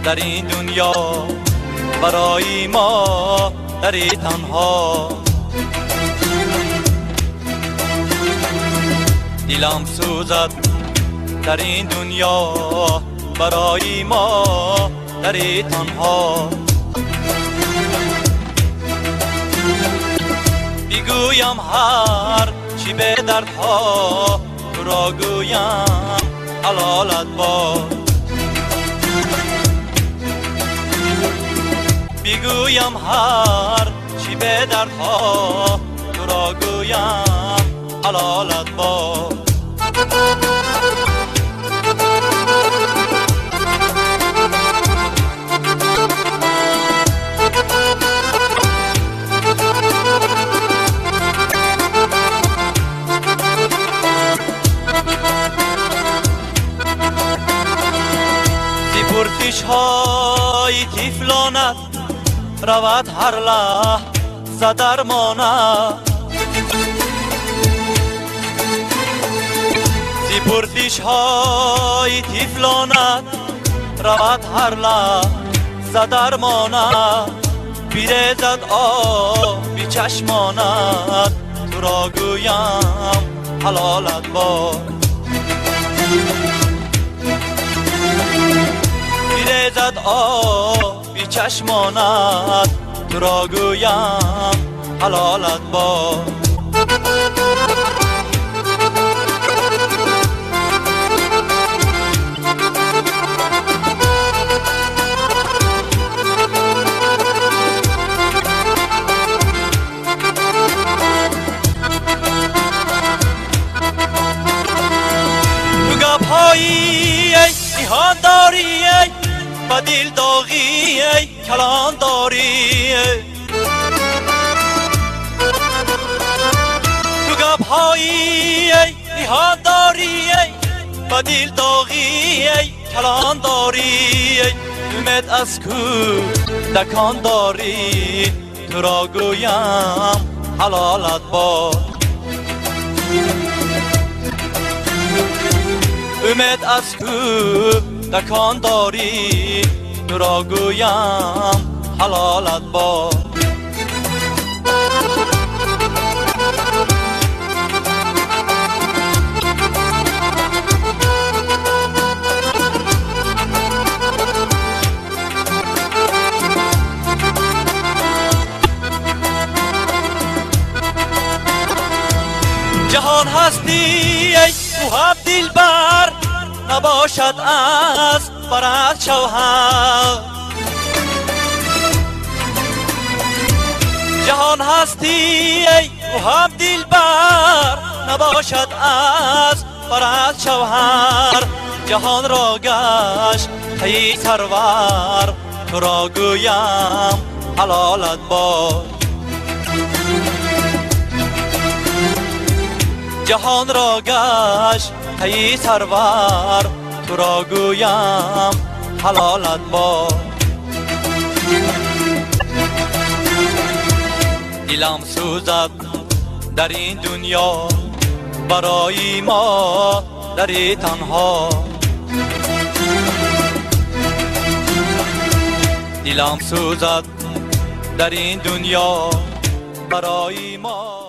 در این دنیا برای ما در تنها. دلم سوزد در این دنیا برای ما در تنها. بگویم هر چی به دردها تو را گویم حلالت باد. بگویم هر چی به دردها تو را گویم حلالت باد. پرسش‌های طفلانت رود هر لحظه درمانت. ز پرسش‌های طفلانت رود هر لحظه درمانت. بریزد آب چشمانت تو را گویم حلالت باد. بریزد آبی چشمانت تو را گویم حلالت باد. تو گپ‌هایی ای نهان داری ای با دل داغی ای کلان داری. تو گپ‌هایی ای نهان داری ای با دل داغی ای کلان داری. امید از کودکان داری تو را گویم حلالت باد. امید از کودکان داری تو را گویم حلالت باد. جهان هستی ای محب دلبر نباشد از برد شوهر. جهان هستی ای محب دلبر نباشد از برد شوهر. جهان را گشت ای سرور تو را گویم حلالت باد. جهان را گشت ای سرور تو را گویم حلالت باد. دلم سوزد در این دنیا برای ما در تنها. دلم سوزد در این دنیا برای ما.